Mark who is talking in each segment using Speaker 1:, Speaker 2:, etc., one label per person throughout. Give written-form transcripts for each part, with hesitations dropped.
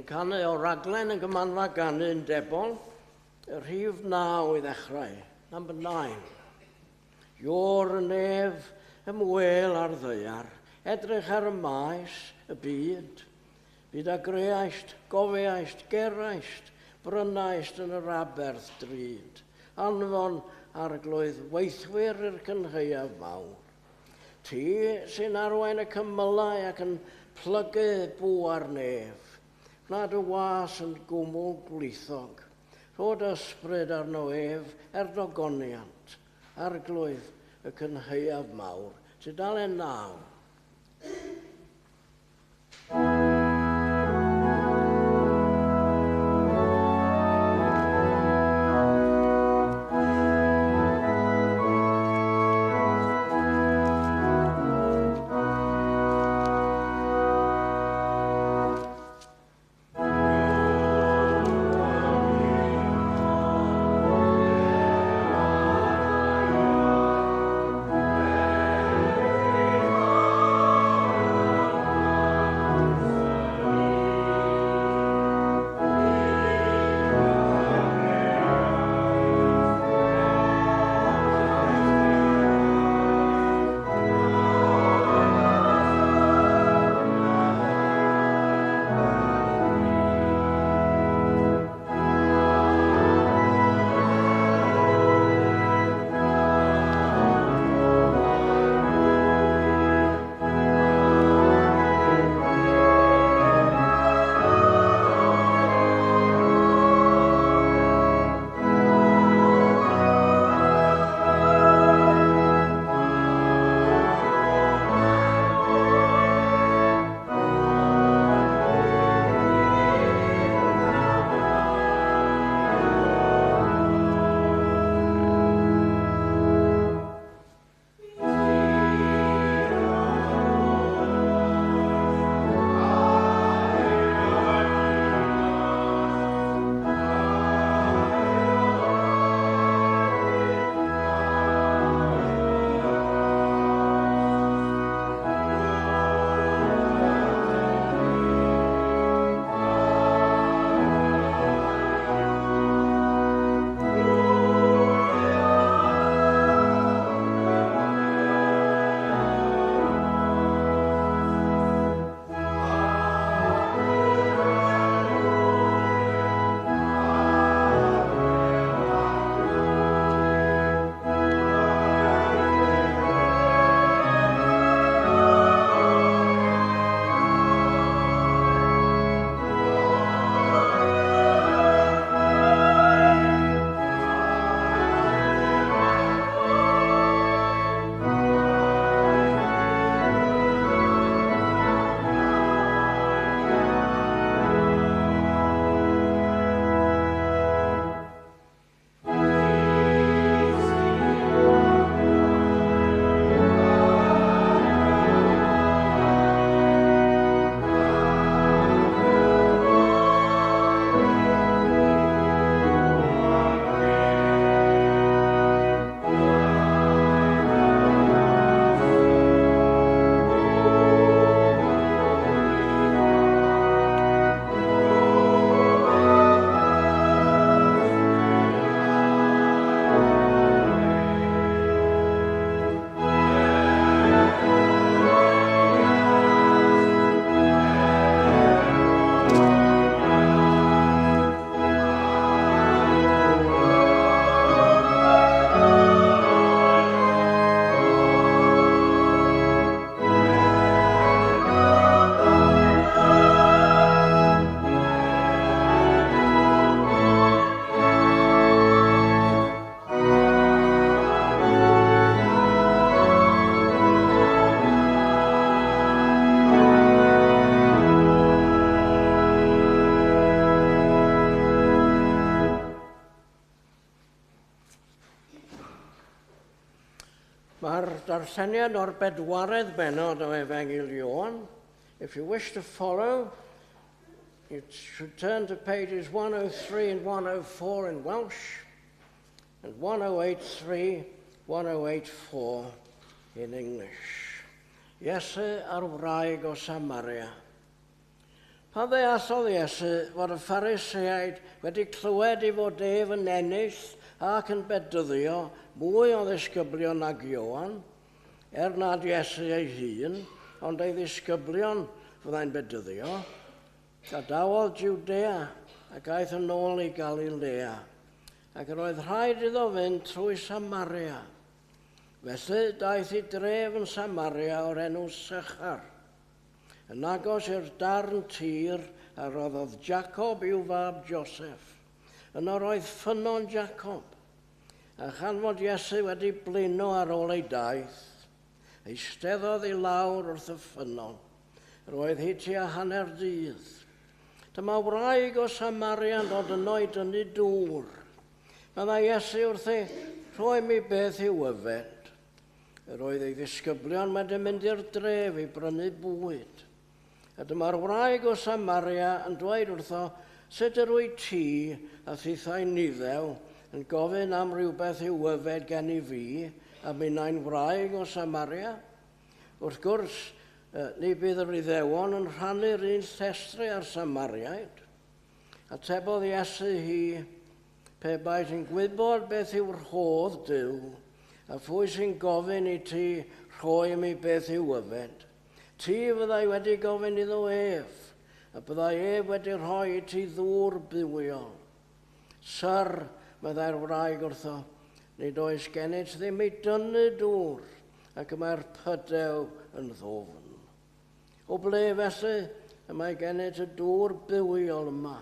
Speaker 1: Ni'n canu o raglen y Gymanfa Ganu Undebol, y rhif 9 i ddechrau, number 9. Iôr y nef ymwêl ar ddaear, edrych ar y maes, y byd. Byd a greaist, gofiaist, geraist, brynaist yn yr aberth drud. Anfon arglwydd weithwyr i'r cynhaeaf mawr. Ti sy'n arwain y cymylau ac yn plygu bwa'r nef. Gwna dy was yn gwmwl gwlithog. Rho dy ysbryd arno ef er dogoniant. Arglwydd y cynhaeaf mawr. Tudalen 9. Mae'r darlleniad o'r bedwaredd bennod o Efengyl Ioan. If you wish to follow, you should turn to pages 103 and 104 in Welsh and 1083, 1084 in English. Iesu a'r wraig o Samaria. Pan ddeallodd Iesu fod y Phariseaid wedi clywed ei fod ef yn ennill ac yn bedyddio mwy o ddisgyblion nag Ioan, er nad Iesu ei hun, ond ei ddisgyblion fyddai'n bedyddio, gadawodd Jwdea ac aeth yn ôl i Galilea, ac yr oedd rhaid iddo fynd trwy Samaria. Felly daeth i dref yn Samaria o'r enw Sychar, yn agos i'r darn tir a roddodd Jacob i'w fab Joseph. Yno roedd ffynnon Jacob, a chan fod Iesu wedi blino ar ôl ei daith, eisteddodd i lawr wrth y ffynnon. Roedd hi tua hanner dydd. Dyma wraig o Samaria yn dod yno i dynnu dŵr. Meddai Iesu wrthi, rhoi mi beth i'w yfed. Yr oedd ei ddisgyblion wedi mynd i'r dref i brynu bwyd. A dyma'r wraig o Samaria yn dweud wrtho, sut yr wyt ti a thithau'n Iddew yn gofyn am rywbeth i'w yfed gen i fi, a minnau'n wraig o Samaria? Wrth gwrs, ni bydd yr Iddewon yn rhannu'r un llestri â'r Samariaid. Atebodd Iesu hi, pe bai ti'n gwybod beth yw'r rhodd Duw, a phwy sy'n gofyn i ti rhoi mi beth i'w yfed, ti fyddai wedi gofyn iddo ef, a byddai ef wedi rhoi i ti ddŵr bywiol. Syr, meddai'r wraig wrtho, nid oes gennyt ddim i dynnu dŵr, ac y mae'r pydew yn ddwfn. O ble felly y mae gennyt y dŵr bywiol yma?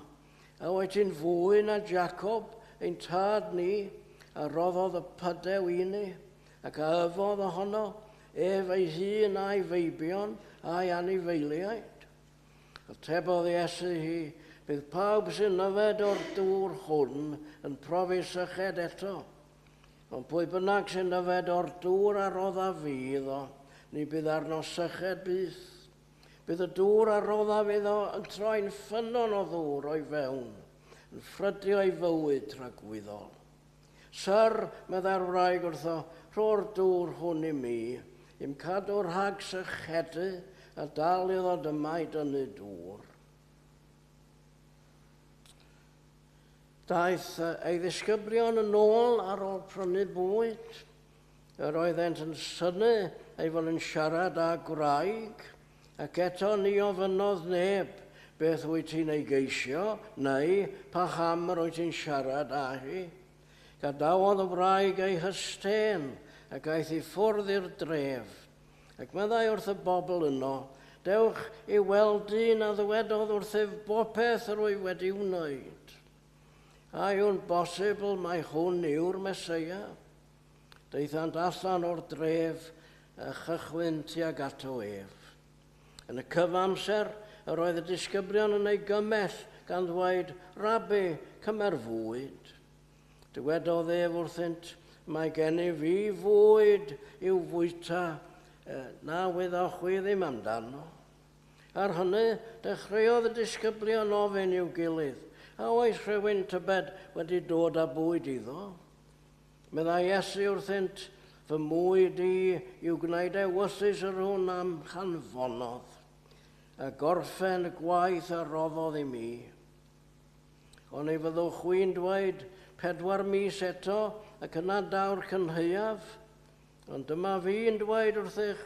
Speaker 1: A wyt ti'n fwy na Jacob, ein tad ni, a roddodd y pydew i ni, ac a yfodd ohono, ef ei hun a'i feibion a'i anifeiliaid? Atebodd Iesu hi, bydd pawb sy'n yfed o'r dŵr hwn yn profi syched eto. Ond pwy bynnag sy'n yfed o'r dŵr a roddaf fi iddo, ni bydd arno syched byth. Bydd y dŵr a roddaf iddo yn troi'n ffynnon o ddŵr o'i fewn, yn ffrydio ei fywyd tragwyddol. Syr, meddai'r wraig wrtho, rho'r dŵr hwn i mi, i'm cadw rhag sychedu a dal i ddod yma i dynnu dŵr. Daeth ei ddisgyblion yn ôl ar ôl prynu bwyd. Yr oeddent yn synnu ei fod yn siarad â gwraig, ac eto ni ofynnodd neb, beth wyt ti'n ei geisio, neu paham yr wyt ti'n siarad â hi. Gadawodd y wraig ei hystên ac aeth i ffwrdd i'r dref. Ac meddai wrth y bobl yno, dewch i weld dyn a ddywedodd wrthyf bopeth yr wyf wedi wneud. A yw'n bosibl mai hwn yw'r Meseia? Daethant allan o'r dref a chychwyn tuag ato ef. Yn y cyfamser, yr oedd y disgyblion yn ei gymell gan ddweud, Rabbi, cymer fwyd. Dywedodd ef wrthynt, mae gennyf fi fwyd i'w fwyta na wyddoch chwi ddim amdano. Ar hynny, dechreuodd y disgyblion ofyn i'w gilydd, a oes rhywun tybed wedi dod â bwyd iddo? Meddai Iesu wrthynt, fy mwyd i yw gwneud ewyllys yr hwn am hanfonodd, a gorffen y gwaith a roddodd i mi. Ond ei fyddwch chwi'n dweud, 4 mis eto, ac yna daw'r cynhaeaf? Ond dyma fi'n dweud wrthych,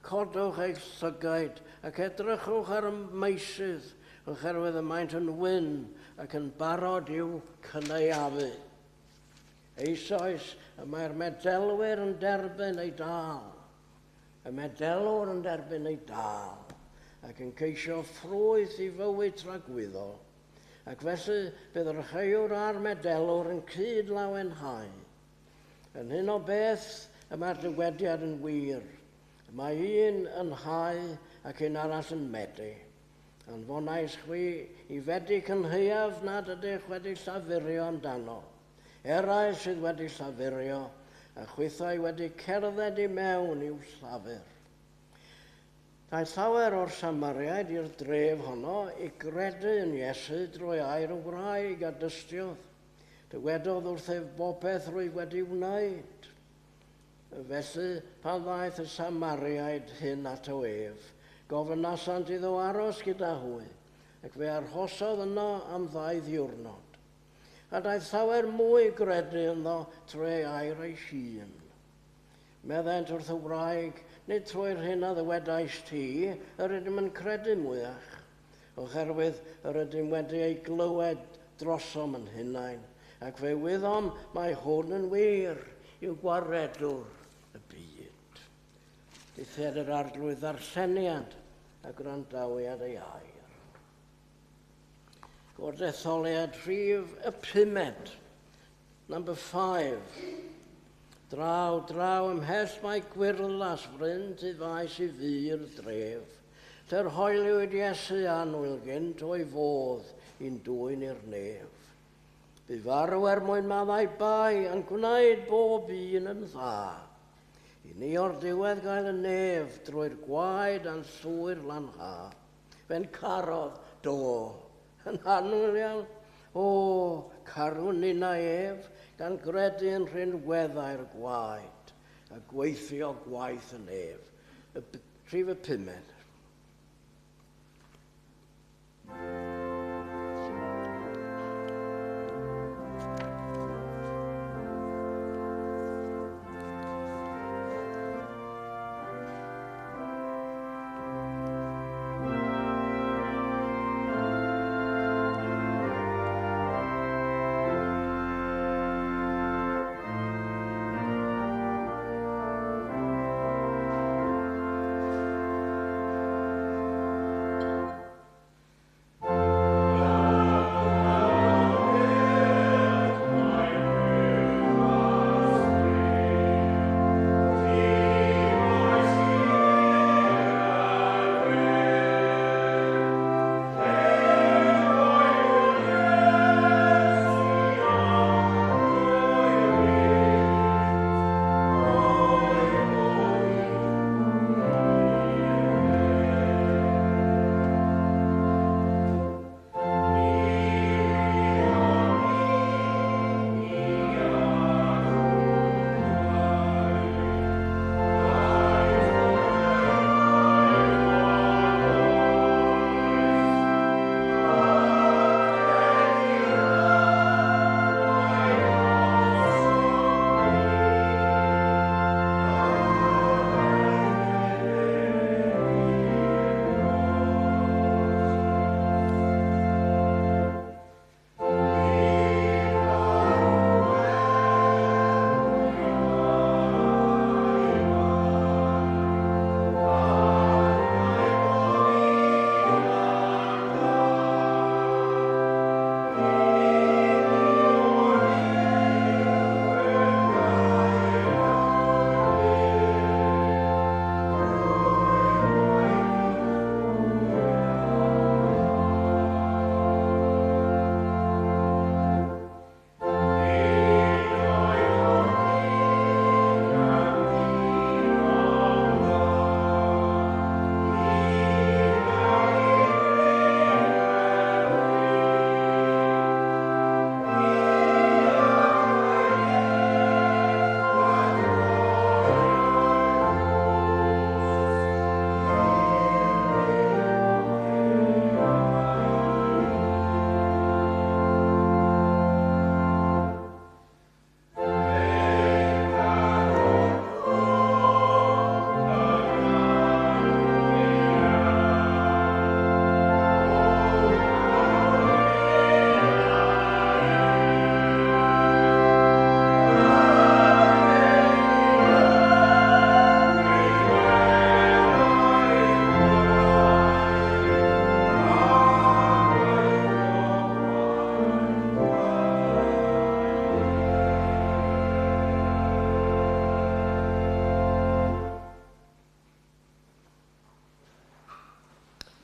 Speaker 1: codwch eich llygaid ac edrychwch ar y meysydd, oherwydd y maent yn wyn ac yn barod i'w cynaeafu. Eisoes y mae'r medelwyr yn derbyn ei dâl. Y medelwr yn derbyn ei dâl ac yn ceisio ffrwyth i fywyd tragwyddol. Ac felly bydd yr rheiwr a'r medelwr yn cyd lawenhau. Yn hyn o beth y mae'r dywediad yn wir. Mae un yn hau ac un arall yn medi. Anfonais chwi i fedi cynhaeaf nad ydych wedi llafurio amdano. Eraill sydd wedi llafurio, a chwithau wedi cerdded i mewn i'w llafur. Daeth llawer o'r Samariaid i'r dref honno i gredu yn Iesu drwy air y wraig a dystiodd. Dywedodd wrthyf bopeth rwyf wedi wneud. Felly, pan ddaeth y Samariaid hyn ato ef, gofynasant iddo aros gyda hwy. Ac fe arhosodd yno am ddau ddiwrnod. A daeth llawer mwy gredu ynddo trwy ei air ei hun. Meddent wrth y wraig, nid trwy'r hyn a ddywedaist ti, yr ydym yn credu mwyach, oherwydd yr ydym wedi ei glywed drosom yn hunain, ac fe wyddom mai hwn yn wir yw gwaredwr y byd. Dillad yr arglwydd ddarlleniad a gwrandawiad ei air. Gordetholiad rhif y pumed, number 5. Draw, draw ymhell mae gwyrddlas fryn tu faes i fu'r dref, lle'r hoeliwyd Iesu annwyl gynt o'i fodd i'n dwyn i'r nef. Bu farw er mwyn maddau bai a'n gwneud bob un yn dda. I ni o'r diwedd gael y nef drwy'r gwaed a'n llwyr lanha. Fe'n carodd, do, yn annwyl iawn. O, carwn ninnau ef, gan gredu yn rhinweddau'r gwaed a gweithio gwaith y nef. Y rhif y pumed.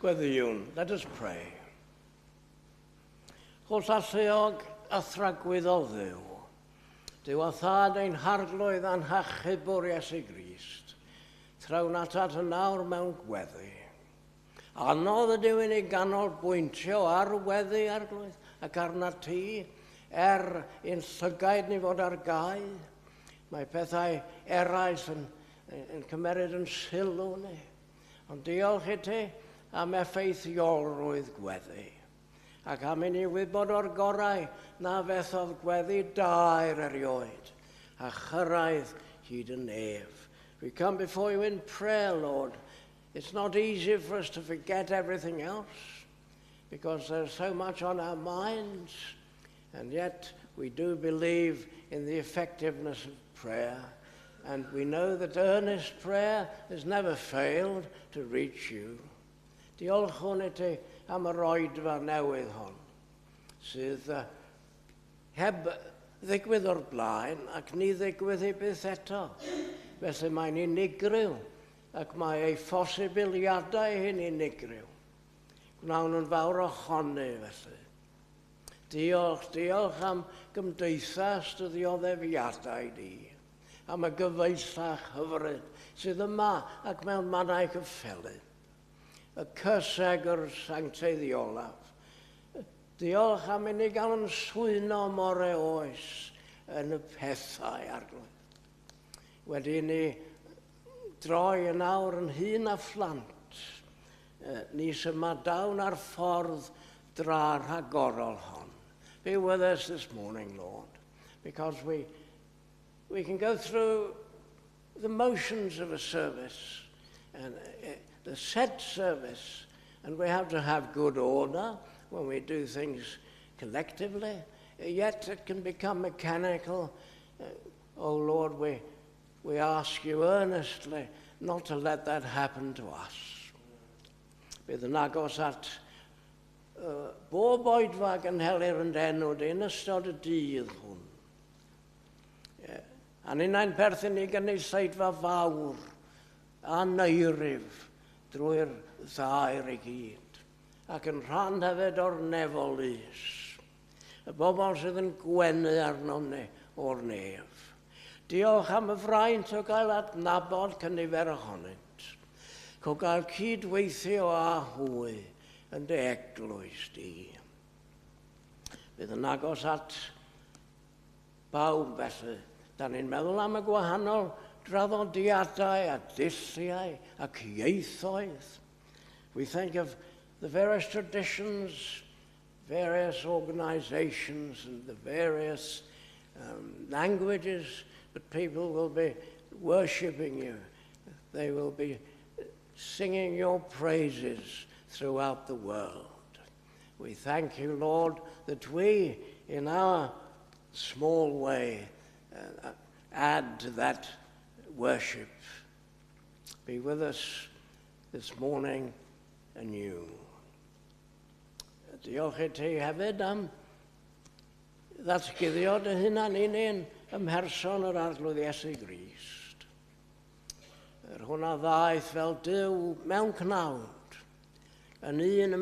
Speaker 1: Gweddïwn, let us pray. Holl alluog a thragwyddol Dduw, Duw a thad ein harglwydd a'n hachubwr Iesu Grist, trawn atat yn awr mewn gweddi. Anodd ydyw i ni ganolbwyntio ar weddi, arglwydd, ac arna ti, er i'n llygaid ni fod ar gau. Mae pethau eraill yn, yn cymeryd yn sylw ni. Ond diolch i ti am effeithiolrwydd gweddi, ac am i ni wybod o'r gorau na fethodd gweddi daer erioed, a chyrraedd hyd y nef. We come before you in prayer, Lord. It's not easy for us to forget everything else because there's so much on our minds, and yet we do believe in the effectiveness of prayer, and we know that earnest prayer has never failed to reach you. Diolchwn i ti am yr oedfa newydd hon, sydd heb ddigwydd o'r blaen ac ni ddigwydd hi byth eto. Felly mae'n unigryw ac mae ei phosibiliadau hi'n unigryw. Gwnawn yn fawr ohoni felly. Diolch, diolch am gymdeithas dy ddioddefiadau di, am y gyfeillach hyfryd sydd yma ac mewn mannau cyffelyb. Y cysegr sancteiddiolaf. Diolch am i ni gael yn swyno more oes yn y pethau, Arglwydd. Wedi ni droi yn awr yn hŷn a phlant, ni symudawn ar ffordd dra rhagorol hon. Be with us this morning, Lord, because we can go through the motions of a service and the set service, and we have to have good order when we do things collectively, yet it can become mechanical. Oh Lord, we ask you earnestly not to let that happen to us. Bydd yn agos at bob oedfa gynhelir yn d'enw di yn ystod y dydd hwn. A ninnau'n perthyn i gynulleidfa fawr aneirif drwy'r ddaear i gyd, ac yn rhan hefyd o'r nefol lys. Y bobl sydd yn gwenu arnom ni o'r nef. Diolch am y fraint o gael adnabod cynifer ohonynt, o gael cydweithio â hwy yn dy eglwys di. Bydd yn agos at bawb felly. Da ni'n meddwl am y gwahanol draddodiadau a dulliau ac ieithoedd. We think of the various traditions, various organizations and the various languages, but people will be worshipping you. They will be singing your praises throughout the world. We thank you, Lord, that we, in our small way, add to that worship. Be with us this morning anew. Diolch i ti hefyd am ddatguddio dy hunan i ni ym mherson yr Arglwydd Iesu Grist. Yr hwn a ddaeth fel Duw mewn cnawd, yn un y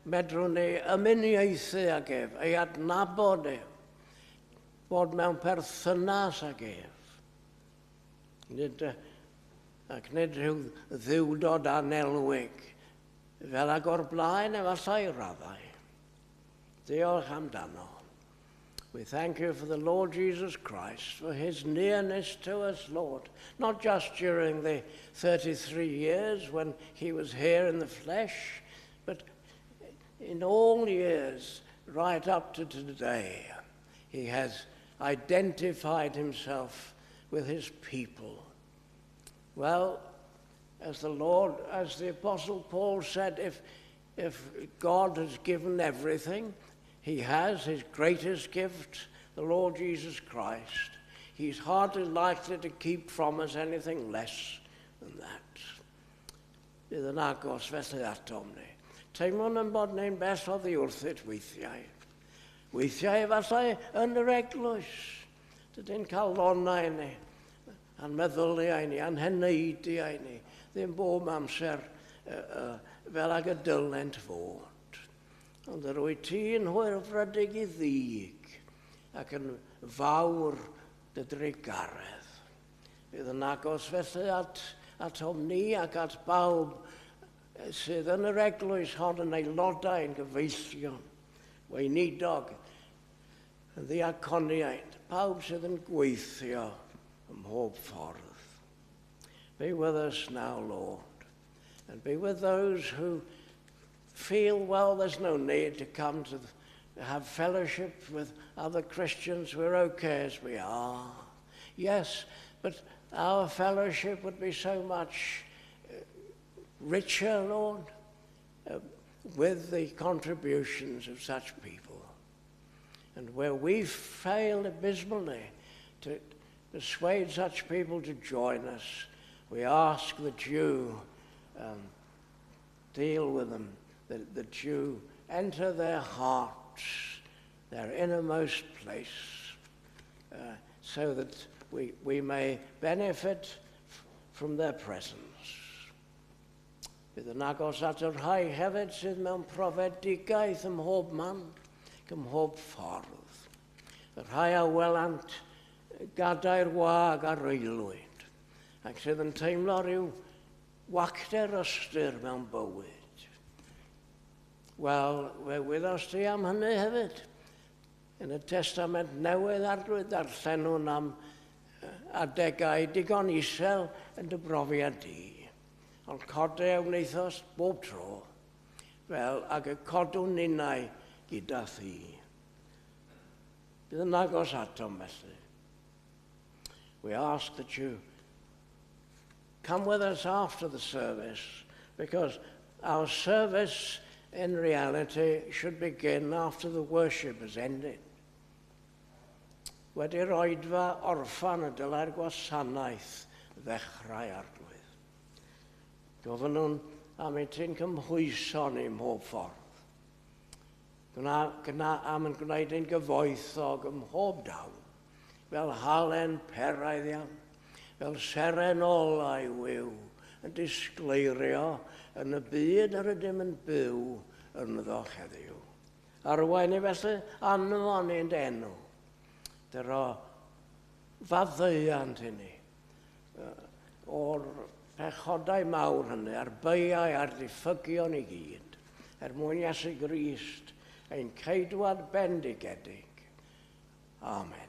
Speaker 1: medrwn ni ymuniaethu ag ef, ei adnabod ef, bod mewn perthynas ag ef. Ac nid rhyw dduwdod anelwig, fel ag o'r blaen efallai raddau. Diolch amdano. We thank you for the Lord Jesus Christ, for his nearness to us, Lord, not just during the 33 years when he was here in the flesh, but in all years right up to today. He has identified himself with his people. Well, as the Apostle Paul said, if God has given everything, he has his greatest gift, the Lord Jesus Christ. He's hardly likely to keep from us anything less than that. Bydd yn agos felly atom ni. Teimlwn yn bod ni'n bell oddi wrthyt weithiau. Weithiau efallai yn yr eglwys. Dydy'n calonnau ni, a'n meddyliau ni, a'n heneidiau ni, ddim bob amser fel ag y dylent fod. Ond yr wyt ti'n hwyrfrydig i ddig ac yn fawr dy drugaredd. Bydd yn agos felly atom ni ac at bawb sydd yn yr eglwys hon yn aelodau, yn gyfeillion, weinidog, yn ddiaconiaid, pawb sydd yn gweithio ym mhob ffordd. Be with us now, Lord. And be with those who feel, well, there's no need to come to have fellowship with other Christians. We're okay as we are. Yes, but our fellowship would be so much richer, Lord, with the contributions of such people. And where we fail abysmally to persuade such people to join us, we ask that you deal with them, that you enter their hearts, their innermost place, so that we may benefit from their presence. Bydd yn agos at y rhai hefyd sydd mewn profedigaeth ym mhob man, ac ym mhob ffordd. Y rhai a welant gadair wag ar aelwyd, ac sydd yn teimlo rhyw wacter ystyr mewn bywyd. Wel, fe wyddost ti am hynny hefyd. Yn y Testament Newydd, Arglwydd, darllenwn am adegau digon isel yn dy brofiad di. Ond codi a wnaethost bob tro, fel ag y codwn ninnau gyda thi. Bydd yn agos atom felly. We ask that you come with us after the service, because our service in reality should begin after the worship has ended. Wedi'r oedfa orffan y dylai'r gwasanaeth ddechrau, Arglwydd. Gofynnwn am i ti'n cymhwyso ni mhob ffordd. Gwna, gwna am yn gwneud ein gyfoethog ym mhob dawn, fel halen peraidd iawn, fel seren olau wiw, yn disgleirio yn y byd yr ydym yn byw ynddo heddiw. Arwain ni felly, anfon ni'n enw. Dyro faddeuant i ni o'r pechodau mawr hynny, a'r beiau a'r diffygion i gyd, er mwyn Iesu Grist, ein ceidwad bendigedig. Amen.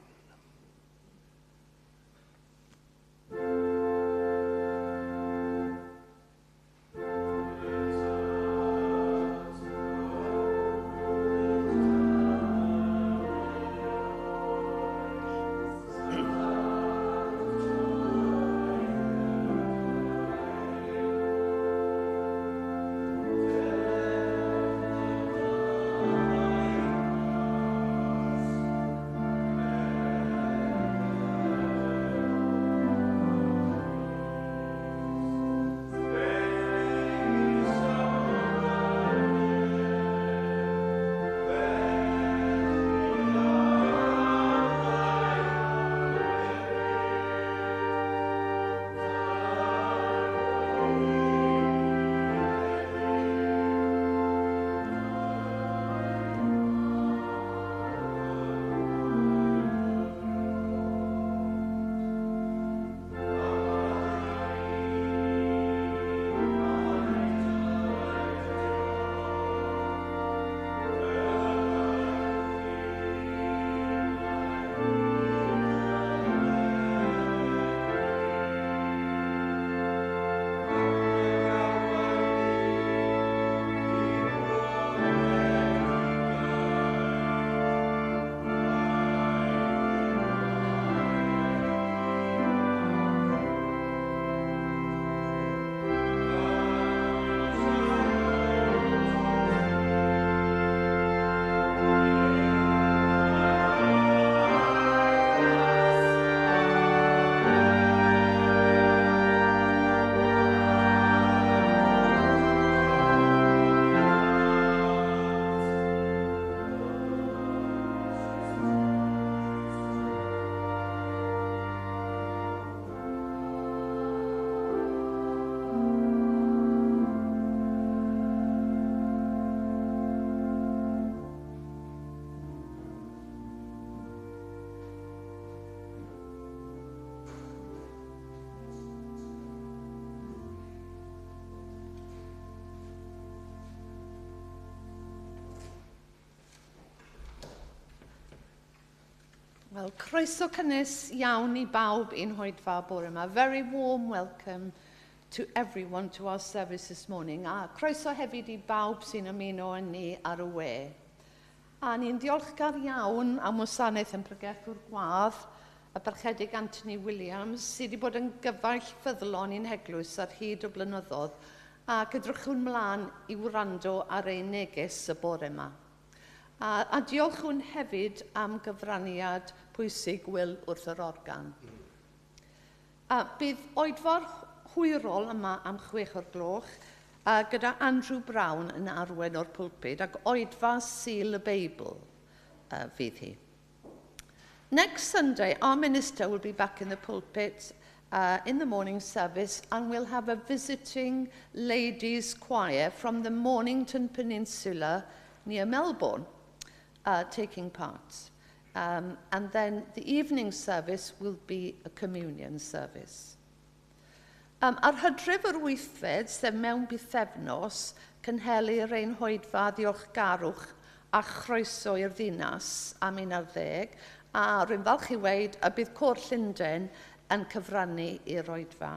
Speaker 2: Wel, croeso cynnes iawn i bawb i'n hoedfa bore yma. Very warm welcome to everyone to our service this morning. A croeso hefyd i bawb sy'n ymuno â ni ar y we. A ni'n ddiolchgar iawn am wasanaeth yn pregethwr gwadd, y Parchedig Anthony Williams, sydd wedi bod yn gyfaill ffyddlon i'n heglwys ar hyd o blynyddoedd, ac edrychwn mlaen i wrando ar ei neges y bore yma. A diolchwn hefyd am gyfraniad pwysig Will wrth yr organ. A bydd oedfa'r hwyrol yma am 6 o'r gloch, gyda Andrew Brown yn arwain o'r pulpud ac oedfa Sul y Beibl fydd hi. Next Sunday, our minister will be back in the pulpit in the morning service, and we'll have a visiting ladies' choir from the Mornington Peninsula near Melbourne taking part. And then the evening service will be a communion service. Ar Hydref yr 8fed, sef mewn bythefnos, cynhelir ein hoedfa ddiolchgarwch a chroeso i'r ddinas am 11, a rwy'n falch i weud y bydd Côr Llundain yn cyfrannu i'r oedfa.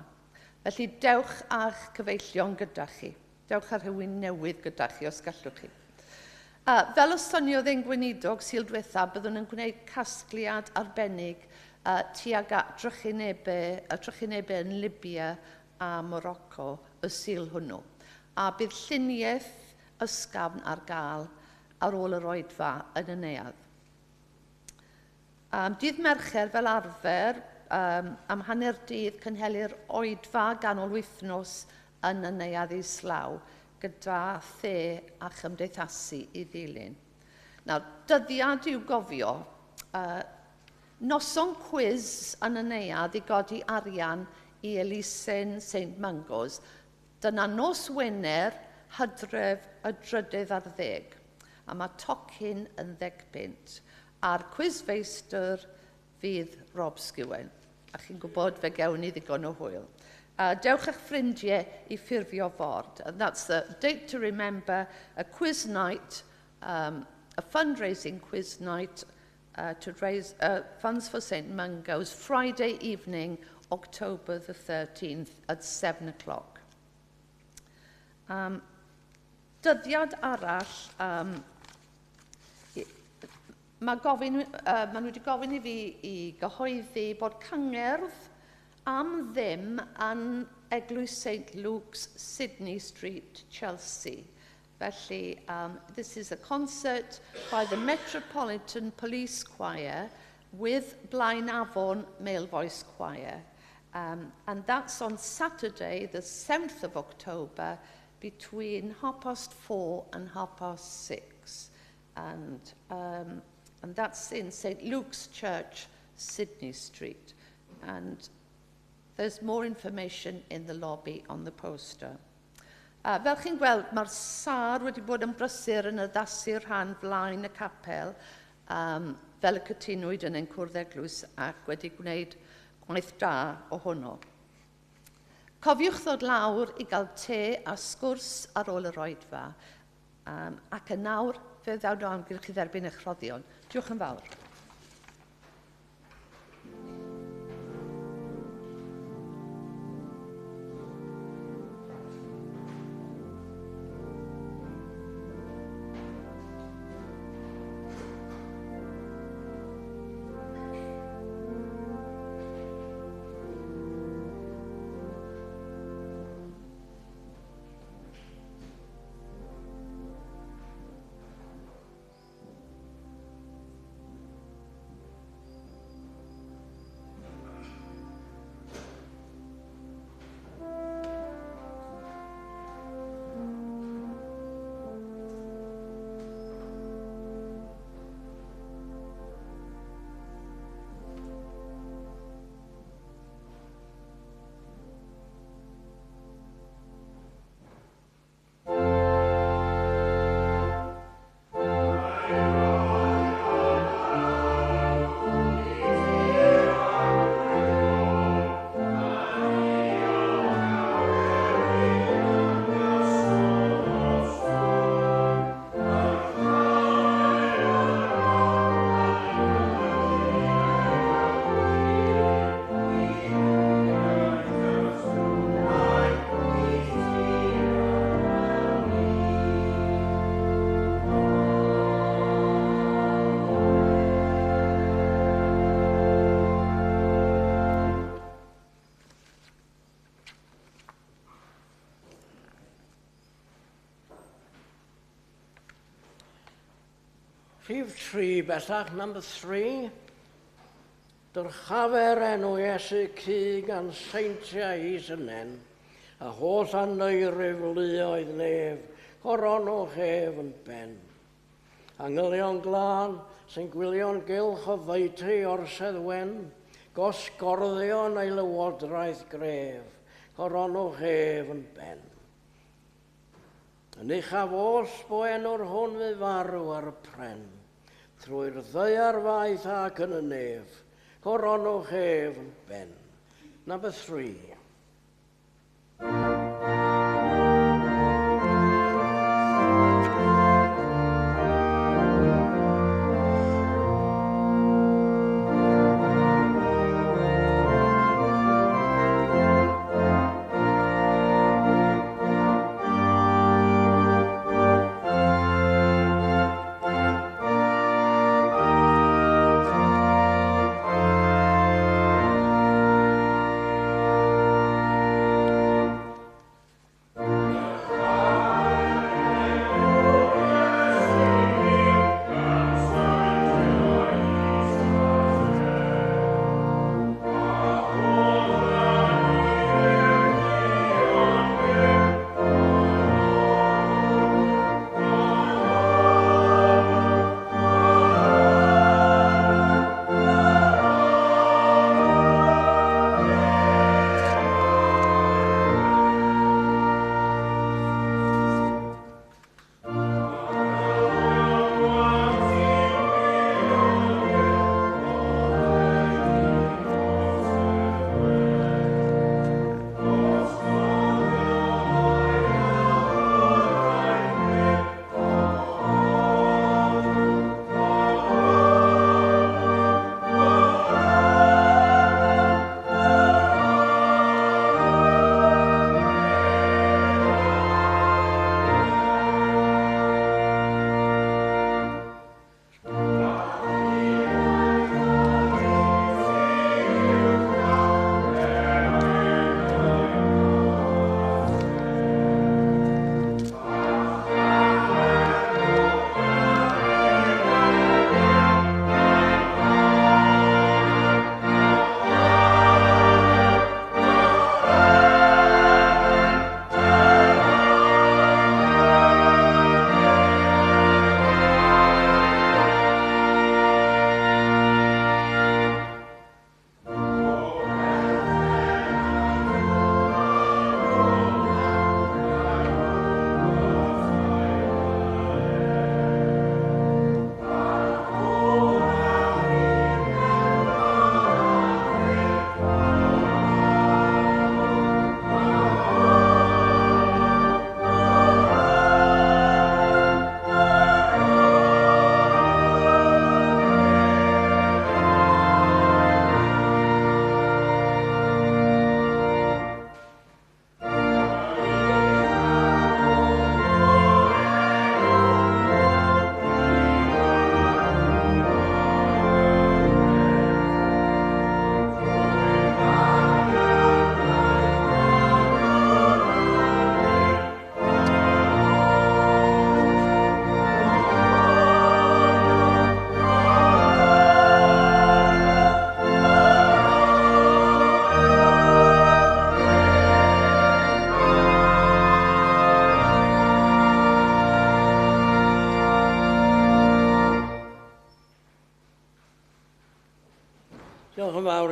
Speaker 2: Felly dewch â'ch cyfeillion gyda chi. Dewch â rhywun newydd gyda chi os gallwch chi. Fel y soniodd ein gweinidog Sul diwetha, byddwn yn gwneud casgliad arbennig tuag at drychinebau, y trychinebau yn Libya a Morocco y Sul hwnnw. A bydd lluniaeth ysgafn ar gael ar ôl yr oedfa yn y neuadd. Dydd Mercher fel arfer, am hanner dydd cynhelir oedfa ganol wythnos yn y neuadd islaw gyda the a chymdeithasu i ddilyn. Nawr, dyddiad i'w gofio, noson cwis yn y neuadd i godi arian i elusen St Mangos. Dyna nos Wener, Hydref y 13. A mae tocyn yn 10 bunt. A'r cwisfeistr fydd Rob Skewen. A chi'n gwybod fe gewn ni ddigon o hwyl. Dewch â'ch ffrindiau i ffurfio ford. And that's the date to remember, a quiz night, a fundraising quiz night to raise funds for St Mungo's, Friday evening, October the 13th at 7 o'clock. Dyddiad arall, mae nhw wedi gofyn i fi i gyhoeddi bod cyngerdd am ddim yn Eglwys St Luke's, Sydney Street, Chelsea. Felly, this is a concert by the Metropolitan Police Choir with Blaenafon Male Voice Choir. And that's on Saturday, the 7th of October, between 4:30 and 6:30. And that's in St. Luke's Church, Sydney Street. And there's more information in the lobby on the poster. Fel chi'n gweld, mae'r sâr wedi bod yn brysur yn addasu'r rhan flaen y capel, fel y cytunwyd yn ein cwrdd eglwys ac wedi gwneud gwaith da ohono. Cofiwch ddod lawr i gael te a sgwrs ar ôl yr oedfa, ac yn nawr fe ddawn o amgylch i dderbyn eich rhoddion. Diolch yn fawr.
Speaker 1: Rhif 3 bellach, number 3. Dyrchafer enw Iesu cu gan seintiau is y nen, a holl aneirif luoedd nef, coronwch ef yn ben. Angylion glân sy'n gwylio'n gylch o ddeutu orsedd wen, gosgorddion ei lywodraeth gref, coronwch ef yn ben. Yn uchaf oll bo enw'r hwn fu farw ar y pren, trwy'r ddaear faith ac yn y nef, coronwch ef yn ben. Number 3. Diolch yn fawr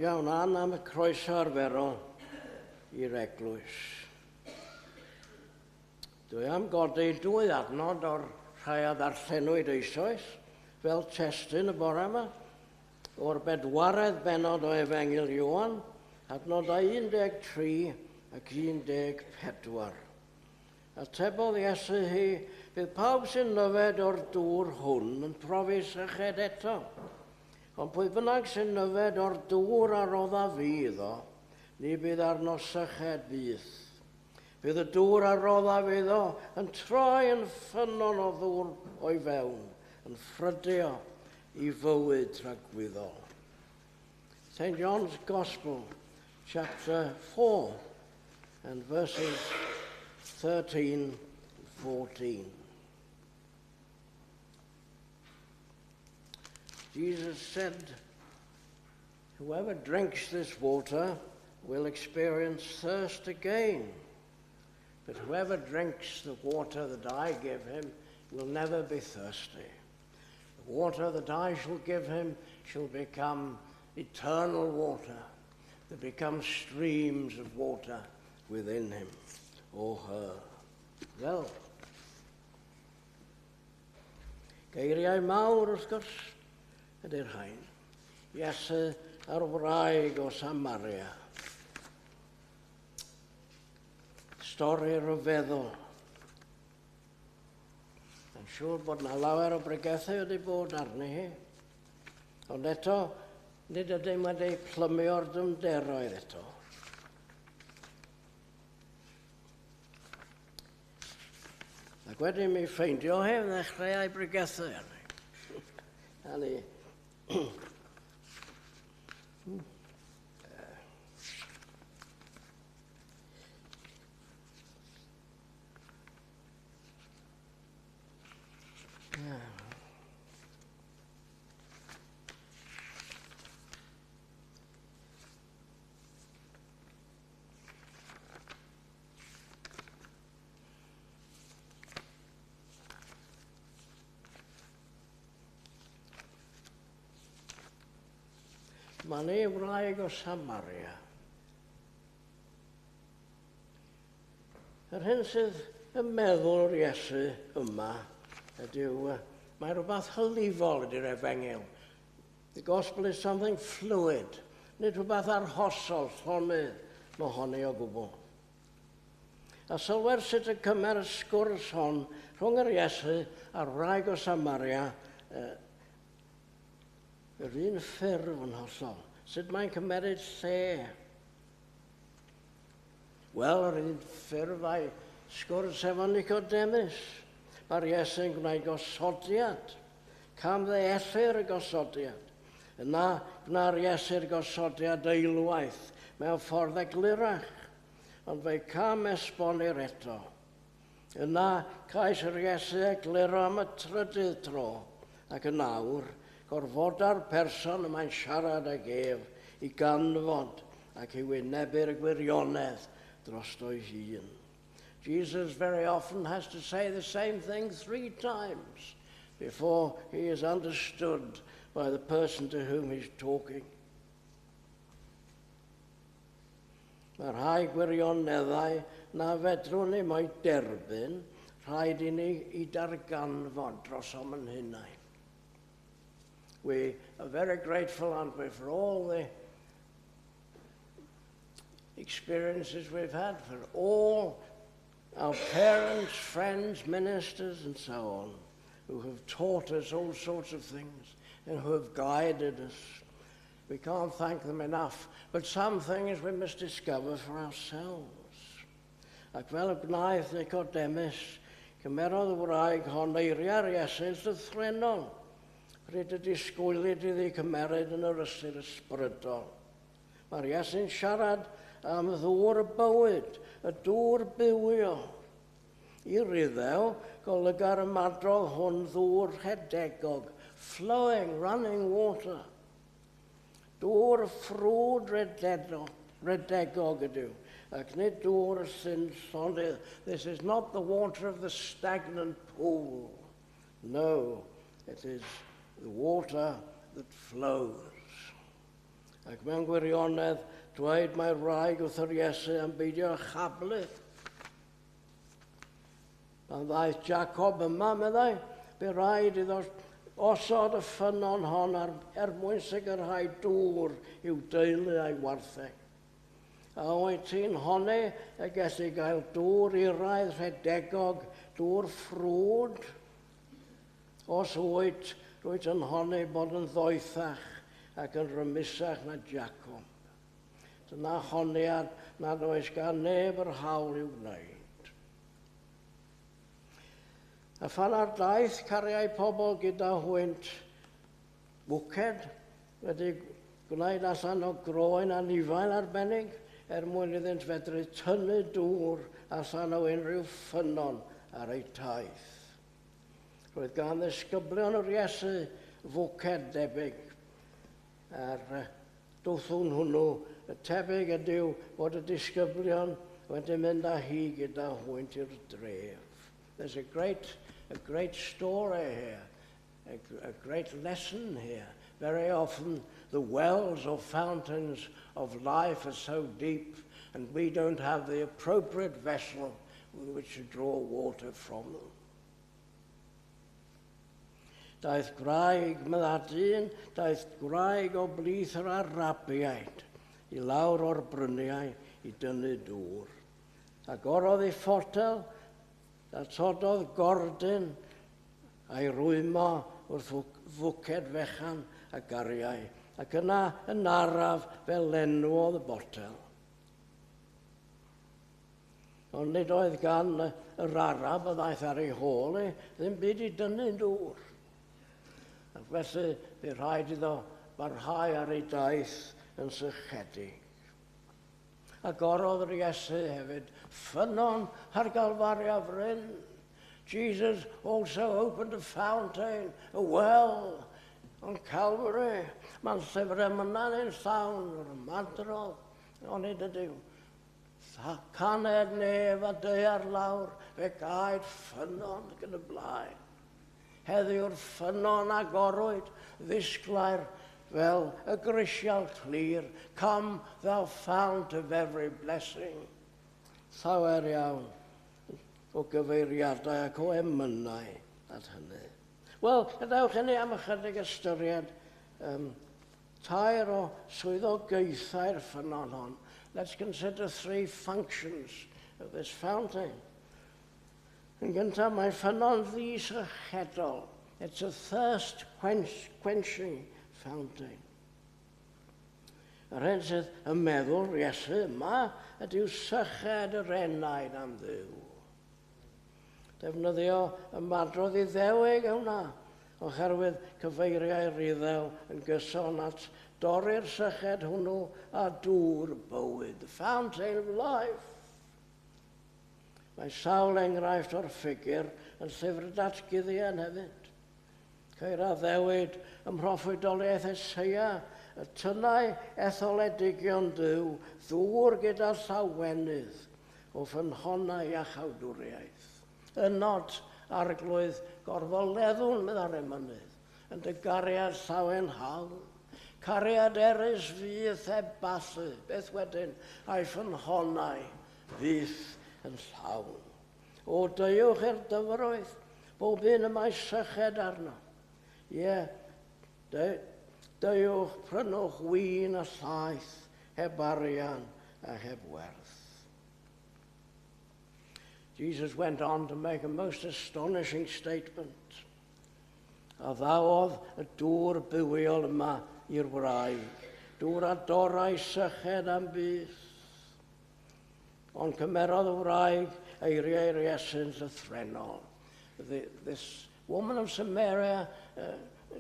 Speaker 1: iawn Ann am y croeso arferol i'r eglwys. Dwi am godi dwy adnod o'r rhai a ddarllenwyd eisoes fel testun y bore yma, o'r bedwaredd bennod o Efengyl Ioan, adnodau 13 ac 14. Atebodd Iesu hi, bydd pawb sy'n yfed o'r dŵr hwn yn profi syched eto. Ond pwy bynnag sy'n yfed o'r dŵr a rodda fi iddo, ni bydd arno syched byth. Bydd y dŵr a roddaf iddo yn troi yn ffynnon o ddŵr o'i fewn, yn ffrydio i fywyd tragwyddol. St. John's Gospel, chapter 4, and verses 13 and 14. Jesus said, "Whoever drinks this water will experience thirst again. But whoever drinks the water that I give him will never be thirsty. The water that I shall give him shall become eternal water, that becomes streams of water within him or her." Wel, geiriau mawr wrth gwrs ydy'r rhain. Iesu a'r wraig o Samaria. Stori ryfeddol. Yn siŵr bod yna lawer o bregethau wedi bod arni hi. Ond eto, nid ydym wedi plymio'r dyfnderoedd eto. Ac wedyn mi ffeindio hi ddechrau ei bregethu arni. A ni. Mae'n ei wraig o Samaria. Yr hyn sydd yn meddwl yr Iesu yma ydyw, mae rhywbeth hylifol ydy'r efengyl. The gospel is something fluid, nid rhywbeth arhosol, llonydd, mohoni o gwbl. A sylwer sut y cymer y sgwrs hon rhwng yr Iesu a'r wraig o Samaria, yr un ffurf yn hollol. Sut mae'n cymeryd lle? Wel, yr un ffurf a'i sgwrs efo Nicodemus. Mae'r Iesu'n gwneud gosodiad. Cam ddeellir y gosodiad. Yna gwna'r Iesu'r gosodiad eilwaith mewn ffordd eglurach, ond fe'i cam esbonir eto. Yna cais yr Iesu egluro am y trydydd tro, ac yn awr gorfoda'r person y mae'n siarad ag ef i ganfod ac i wynebu'r gwirionedd drosto'i hun. Jesus very often has to say the same thing 3 times before he is understood by the person to whom he's talking. Mae rhai gwirioneddau na fedrwn ni mo'i derbyn, rhaid i ni i darganfod drosom yn hunain. We are very grateful, aren't we, for all the experiences we've had, for all our parents, friends, ministers, and so on, who have taught us all sorts of things and who have guided us. We can't thank them enough, but some things we must discover for ourselves. Ac fel y gwnaeth Nicodemus, cymerodd y wraig hon eiriau'r Iesu'n llythrennol, pryd y disgwylid iddi cymeryd yn yr ystyr ysbrydol. Mae'r Iesu'n siarad am ddŵr y bywyd, y dŵr bywiol. I Ryddew, golyga'r ymadrodd hwn ddŵr rhedegog, flowing, running water. Dŵr ffrwd redegog ydyw, ac nid dŵr sy'n llonydd. This is not the water of the stagnant pool. No, it is the water that flows. Ac mewn gwirionedd, dweud mae'r wraig wrth yr Iesu am beidio â chablu. Pan ddaeth Jacob yma, meddai, bu raid iddo osod y ffynnon hon er mwyn sicrhau dŵr i'w deulu a'i wartheg. A wyt ti'n honni y gellu gael dŵr iraidd rhedegog, dŵr ffrwd? Os wyt, rwyt yn honni bod yn ddoethach ac yn rymusach na Jacob. Dyna honiad nad oes gan neb yr hawl i'w wneud. A phan ar daith cariai pobl gyda hwynt bwced wedi gwneud allan o groen anifail arbennig er mwyn iddynt fedru tynnu dŵr allan o unrhyw ffynnon ar eu taith. Roedd gan ddisgyblion yr Iesu fwced debyg. A'r dwthwn hwnnw, y tebyg ydyw bod y disgyblion wedi mynd â hi gyda hwynt i'r dref. There's a great story here, a great lesson here. Very often the wells or fountains of life are so deep and we don't have the appropriate vessel with which to draw water from them. Daeth gwraig, medda dyn, daeth gwraig o blith yr Arabiaid i lawr o'r bryniau i dynnu dŵr. Agorodd ei photel, datododd gordyn a'i rwymo wrth fwced fechan a gariai, ac yna yn araf fe lenwodd y botel. Ond nid oedd gan yr Arab a ddaeth ar ei hôl e, ddim byd i dynnu dŵr. Ac felly bu rhaid iddo barhau ar ei daith yn sychedig. Agorodd yr Iesu hefyd ffynnon ar Galfaria fryn. Jesus also opened a fountain, a well, on Calvary. Mae'n llyfr emynau'n ein llawn o'r ymadrodd, onid ydyw. Caned nef a daear lawr, fe gaed ffynnon ac yn y blaen. Heddiw'r ffynnon agorwyd, ddisglair fel y grisial clir. Come, thou fount of every blessing. Llawer iawn o gyfeiriadau ac o emynau at hynny. Wel, gadewch i ni am ychydig ystyried tair o swyddogaethau'r ffynnon hon. Let's consider three functions of this fountain. Yn gyntaf, mae ffynnon ddisychedol. It's a thirst quenching fountain. Yr hyn sydd yn meddwl Iesu yma ydyw syched yr enaid am Dduw. Defnyddio ymadrodd Iddewig hwnna, oherwydd cyfeiriai'r Iddew yn gyson at dorri'r syched hwnnw a dŵr bywyd, the fountain of life. Mae sawl enghraifft o'r ffigur yn llyfr Datguddiad hefyd. Ceir addewid ym mhroffwydoliaeth Eseia y tynnai etholedigion Duw ddŵr gyda llawenydd o ffynhonnau iachawdwriaeth. Ynot Arglwydd gorfoleddwn, meddai'r emynydd, yn dy gariad llawenhawn. Cariad erys fyth heb ballu, beth wedyn, a'i ffynhonnau fyth yn llawn. O, deuwch i'r dyfroedd, bob un y mae syched arno. Ie, deuwch, prynwch win a llaeth, heb arian a heb werth. Jesus went on to make a most astonishing statement. Addawodd y dŵr bywiol yma i'r wraig, dŵr a dorrai syched am byth. Ond cymerodd y wraig eiriau'r Iesu'n llythrenol. This woman of Samaria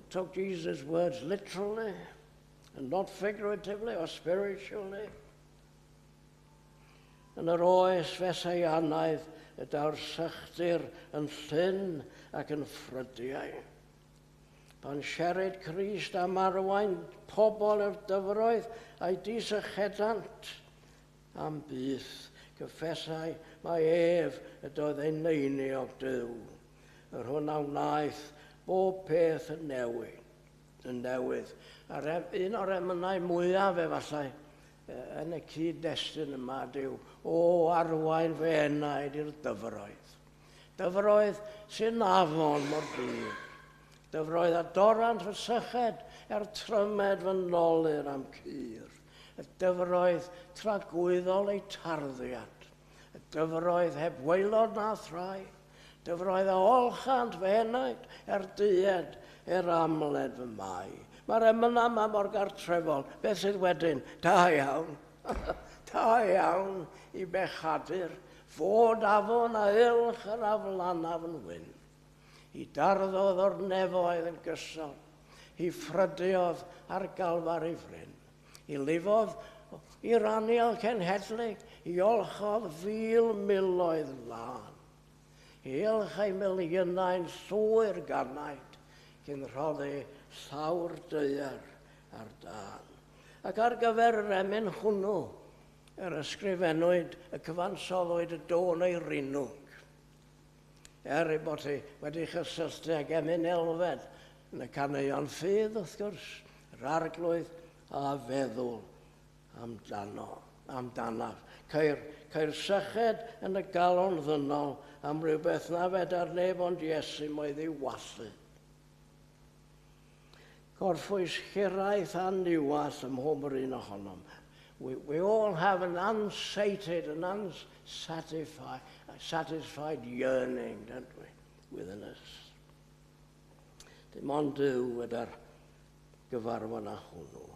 Speaker 1: took Jesus' words literally and not figuratively or spiritually. Yn yr oes feseianaidd y daw'r sychdir yn llyn ac yn ffrydiau. Pan sieryd Crist am arwain pobl i'r dyfroedd a'i disychedant am byth, cyffesai mai ef ydoedd eneiniog Duw, yr hwn a wnaeth bob peth yn newid, yn newydd. A'r un o'r emynau mwyaf efallai yn y cyd-destun yma ydyw, o arwain fy enaid i'r dyfroedd. Dyfroedd sy'n afon mor bur. Dyfroedd a dorant fy syched er trymed fy nolur a'm cur. Y dyfroedd tragwyddol eu tarddiad. Y dyfroedd heb waelod na thrai. Dyfroedd a olchant fy enaid er dued er amled fy mai. Mae'r emynau yma mor gartrefol. Beth sydd wedyn? Da iawn. Da iawn i bechadur. Fod afon a ylch yr aflanaf yn wyn. Hi darddodd o'r nefoedd yn gyson. Hi ffrydiodd ar Galfari fryn. Hi lifodd i'r anial cenhedlig. Hi olchodd fil miloedd lân. Hi ylchai miliynau'n llwyr ganaid. cyn rhoddi llawr daear ar dân. Ac ar gyfer yr emyn hwnnw, yr ysgrifennwyd y cyfansoddwyd y dôn Eirinwg. Er ei bod hi wedi chysylltu ag emyn Elfed yn y caneuon ffydd, wrth gwrs, yr Arglwydd a feddwl amdano, amdanaf. Ceir, ceir syched yn y galon ddynol am rhywbeth na fedar neb ond Iesu mo'i ddiwallu. Gorffwys hiraeth a niwall ym mhob yr un ohonom. We all have an unsated and unsatisfied satisfied yearning, don't we, within us. Dim ond Duw ydy'r gyfarfod â hwnnw.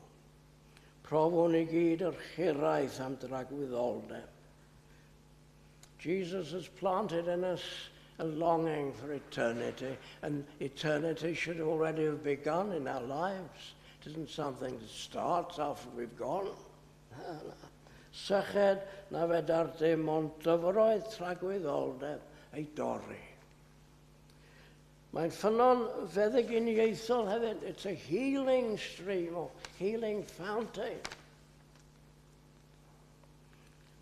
Speaker 1: Profwn i gyd yr hiraeth am dragwyddoldeb. Jesus has planted in us a longing for eternity, and eternity should already have begun in our lives. It isn't something that starts after we've gone. Syched na fedar dim ond dyfroedd tragwyddoldeb ei dorri. Mae'n ffynnon feddyginiaethol hefyd. It's a healing stream or healing fountain.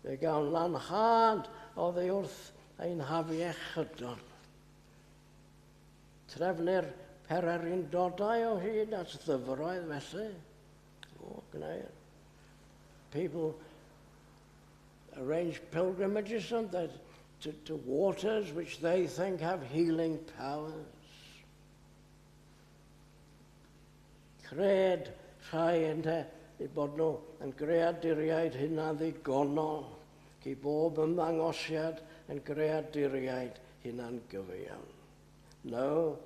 Speaker 1: Fe gawn lanhad oddi wrth ein hafiechydon. Trefnir pererindodau o hyd at ddyfroedd felly. O, gwneir. People arrange pilgrimages and that to waters which they think have healing powers. Cred rhai ynte eu bod nhw yn greaduriaid hunanddigonol, i bob ymddangosiad yn greaduriaid hunangyfiawn. No,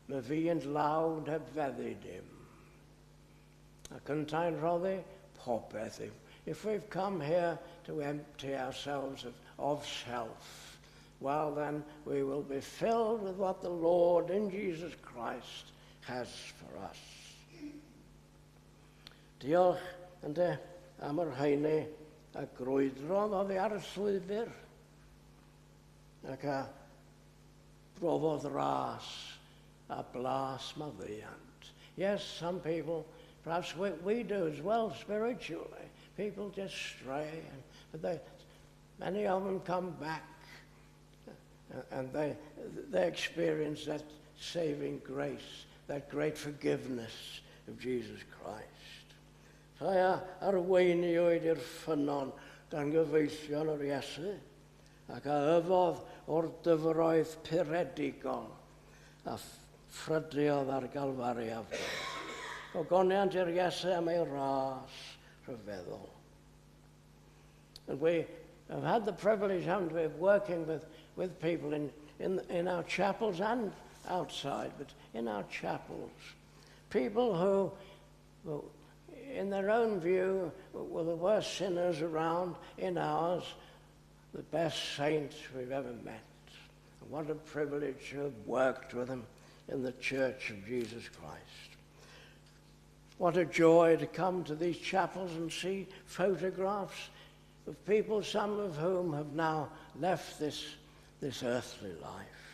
Speaker 1: mae fi yn dlawd heb feddu dim. Ac yntau'n rhoddi popeth. If we've come here to empty ourselves of self, well then we will be filled with what the Lord in Jesus Christ has for us. Diolch ynte am yr rheini a grwydrodd oddi ar y llwybr ac a brofodd ras a blas maddeuant. Yes, some people, perhaps we do as well spiritually. People just stray, but many of them come back and they experience that saving grace, that great forgiveness of Jesus Christ. Rhai a arweiniwyd i'r ffynnon gan gyfeillion yr Iesu ac a yfodd o'r dyfroedd puredigol a ffrydiodd ar Galfari afon. Gogoniant i'r Iesu am ei ras rhyfeddol. And we have had the privilege, haven't we, of working with people in our chapels and outside, but in our chapels. People who, well, in their own view, were the worst sinners around, in ours, the best saints we've ever met. And what a privilege to have worked with them in the Church of Jesus Christ. What a joy to come to these chapels and see photographs of people, some of whom have now left this earthly life.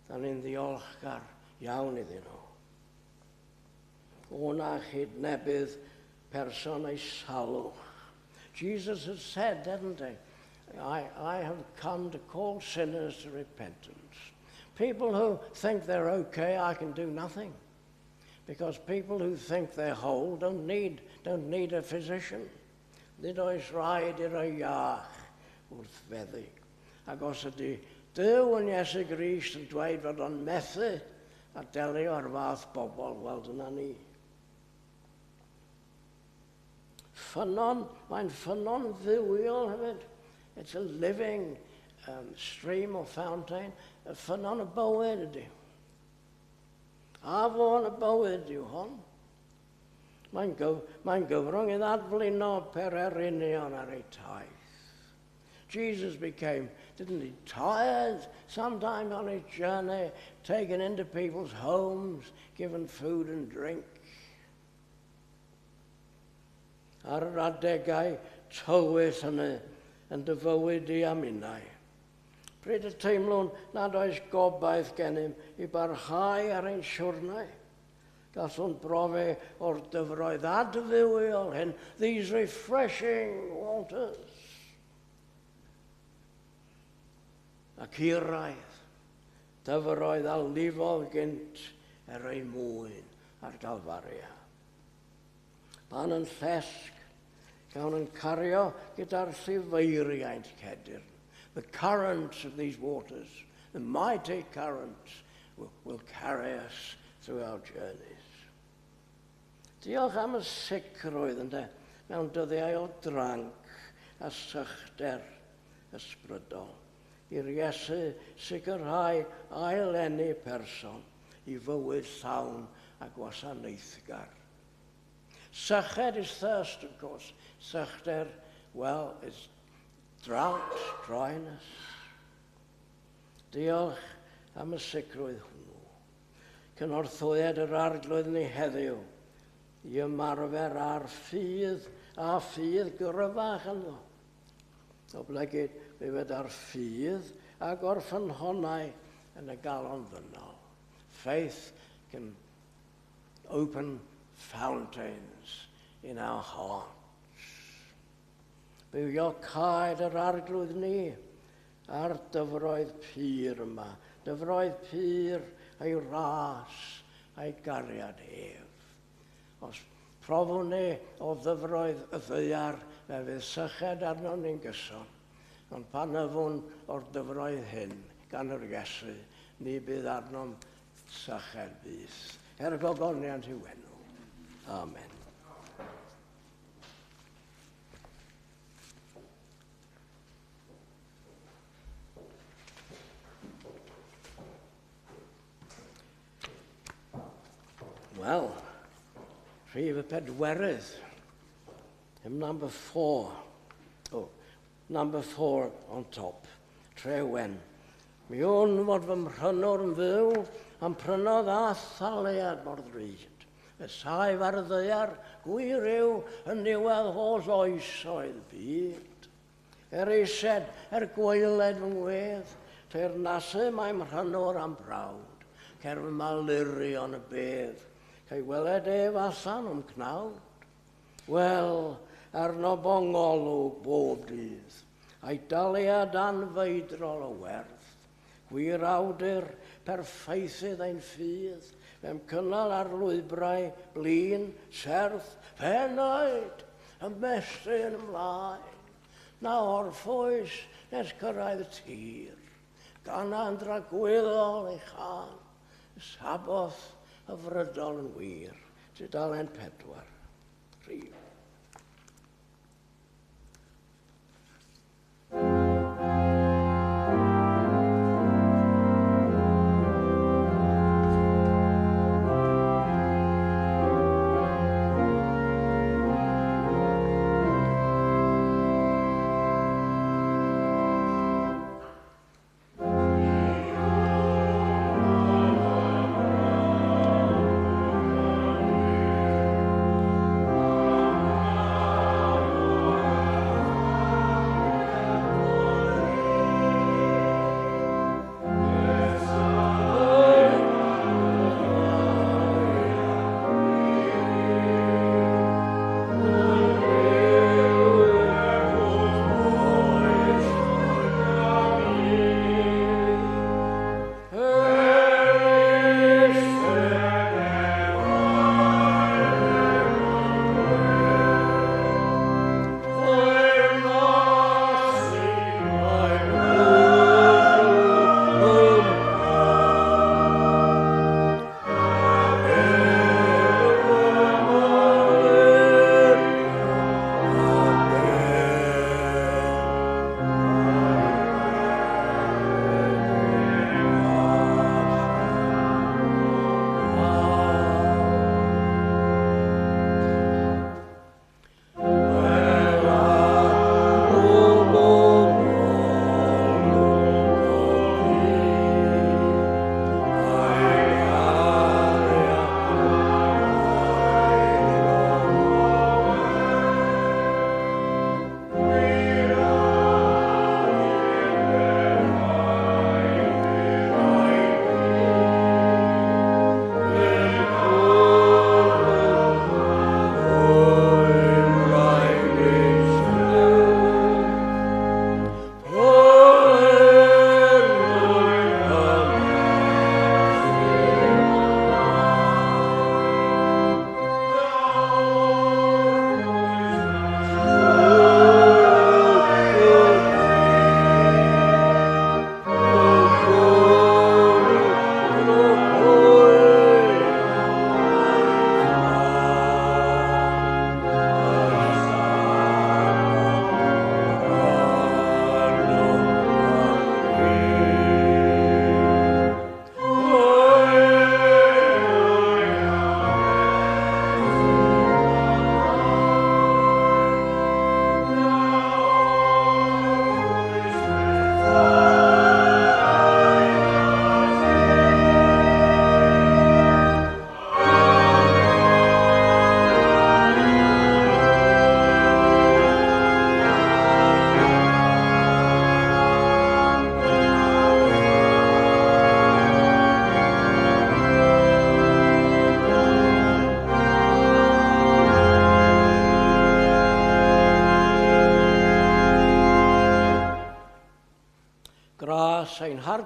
Speaker 1: Da ni'n ddiolchgar iawn iddyn nhw. O na chydnebydd person ei salwch. Jesus has said, hadn't he? I have come to call sinners to repentance. People who think they're okay, I can do nothing. Because people who think they're whole don't need a physician. Nid oes rhaid i'r iach wrth feddyg. Ac os ydy Duw yn Iesu Grist yn dweud fod o'n methu a delio ar fath bobl, wel dyna ni. Ffynnon, mae'n ffynnon fywiol hefyd. It's a living stream or fountain. Y ffynnon y bywyd ydy. Afon y bywyd yw hon. Mae'n gyfrwng i ddadflino pererinion ar ei taith. Jesus became, didn't he, tired sometime on his journey, taken into people's homes, given food and drink. Ar yr adegau tywyll hynny yn dy fywyd di a minnau. Pryd y teimlwn nad oes gobaith gennym i barhau ar ein siwrnai. Gallwn brofi o'r dyfroedd adfywiol hyn, these refreshing waters. Ac hiraeth, dyfroedd a lifodd gynt er ein mwyn ar Galfaria. Pan yn llesg, gawn yn cario gyda'r llifeiriaint cedyrn. The currents of these waters, the mighty currents, will carry us through our journeys. Diolch am y sicrwydd ynde, mewn dyddiau o dranc a sychder ysbrydol. I'r Iesu sicrhau ail-eni person i fywyd llawn a gwasanaethgar. Syched is thirst, of course. Sychder, well, is drought, dryness. Diolch am y sicrwydd hwnnw. Cynorthwyiad yr arglwydd ni heddiw i ymarfer ar ffydd a ffydd gryfach ynddo. Oblegid fe fed ar ffydd a gorffynhonnau yn y galon ddynol. Faith can open fountains in our hearts. Bywio caed yr arglwydd ni a'r dyfroedd pur yma. Dyfroedd pur ei ras a'i gariad ef. Os profwn ni o ddyfroedd y ddaear, fe fydd syched arno ni'n gyson. Ond pan yfwn o'r dyfroedd hyn gan yr Iesu, ni bydd arnom syched byth. Er gogoniant i'w enw. Amen. Wel, rhif y pedwerydd. Hymn number 4. Oh, number 4 on top. Trewen. Mi wn fod fy mhrynwr yn fyw, am prynodd a thaliad mor ddrud. Y saif ar y ddaear, gwir yw, yn niwedd holl oesoedd byd. Er eised, er gwaeled fy ngwedd, teyrnasu mae mhrynwr am brawd, cer fy malurion y bedd, ca'i weled ef allan o'm cnawd. Wel, arno bongolwg bob dydd, a'i daliad anfeidrol o werth, gwir awdur perffeithydd ein ffydd, fe'm cynnal ar lwybrau blin, serth, fenaid, ymestyn ymlaen, na orffwys nes cyrraedd y tir, gan andragwyddol ei chan, y Saboth hyfrydol yn wir, tudalen 4, rhif.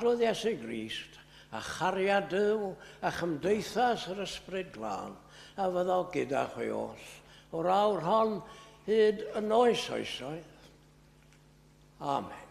Speaker 1: Arglwydd Iesu Grist, a chariad Duw, a chymdeithas yr Ysbryd Glân, a fyddo gyda chwi oll, o'r awr hon hyd yn oes oesoedd. Amen.